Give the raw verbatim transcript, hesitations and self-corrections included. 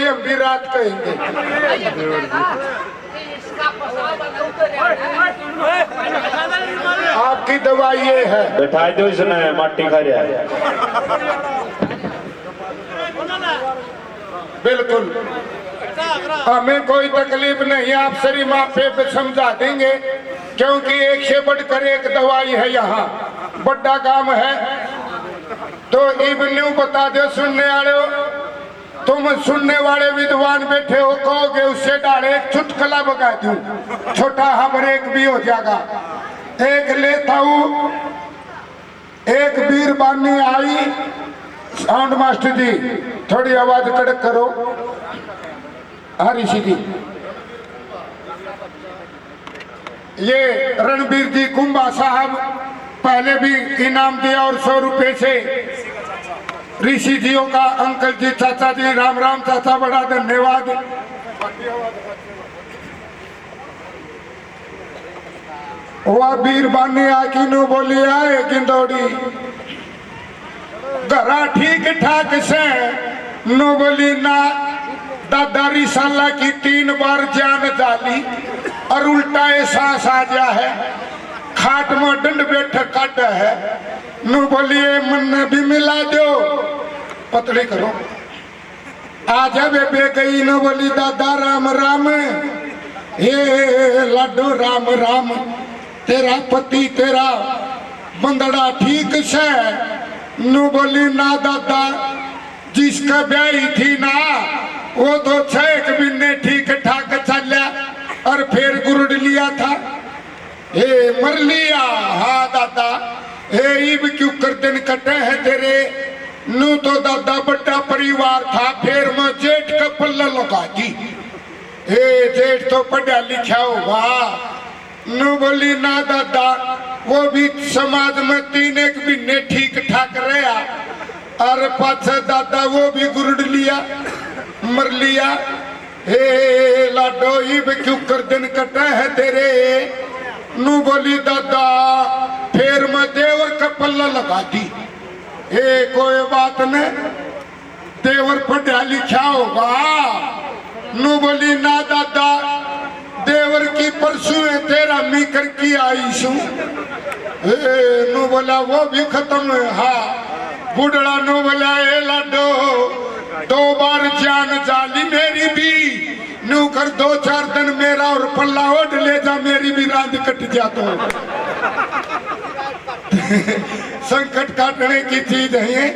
हम भी रात कहेंगे। आपकी दवाई ये है। बैठा दो इसने, माटी खा रहा है। बिल्कुल, हमें कोई तकलीफ नहीं, आप सरी माँ पे समझा देंगे, क्योंकि एक से बढ़कर एक दवाई है यहाँ, बड़ा काम है। तो इब न्यू बता दो सुनने वाले हो, तुम सुनने वाले विद्वान बैठे हो, कहोगे उससे डाले एक चुटकुला बगा दूं, छोटा हाँ ब्रेक भी हो जाएगा। एक लेता हूँ, एक बीरबानी आई। साउंड मास्टर जी, थोड़ी आवाज कड़क करो। हाँ ऋषि जी, ये रणबीर जी कुंभा साहब पहले भी इनाम दिया और सौ रुपए से ऋषि जियों का, अंकल जी, चाचा जी, राम राम चाचा, बड़ा धन्यवाद। वह बीरबानी आकी न्यू बोली, आए गिंदौड़ी, घरा ठीक ठाक से? न्यू बोली, ना दादा, रिसाला की तीन बार जान जाली और उल्टा एहसास आ गया है, खाट में डंड बैठ काट है। न्यू बोली, ए मन्ने भी मिला दो, पतली करो। आजा बेबे गई न बोली, दादा राम राम, हे लाडो राम राम, तेरा पति तेरा बंदड़ा ठीक से? न्यू बोली, ना दादा, जिसका ब्याही थी ना, वो तो छह एक महीने ठीक ठाक चल्या और फिर गुरड़ लिया था। हे मर लिया, हाँ दादा, हे इब क्यों कर दिन कटे हैं तेरे? न्यू तो दादा बड़ा परिवार था, फिर मैं जेठ का पल्ला लगा दी। हे जेठ तो पढ़ा लिखा होगा। न्यू बोली, ना दादा, वो भी समाज में तीन एक महीने ठीक ठाक रहा, और पाछे दादा वो भी गुरड़ लिया, मर लिया। हे लाडो, इब क्यों कर दिन कटे है तेरे? न्यू बोली, दादा, फिर मैं देवर का पल्ला लगा दी। ए, कोई बात नहीं, देवर पढ़ा लिखा होगा। न्यू बोली, ना दादा, देवर की परसों है, तेरा मी करके आई सू। ए, न्यू बोला, वो भी खत्म है। हाँ, बुढ़ड़ा न्यू बोला, ए लाडो, दो बार जान जाली मेरी भी, न्यू कर दो चार दिन मेरा और पल्ला ओढ़ ले जा, मेरी भी रांद कट जा तो। संकट काटने की चीज है ये।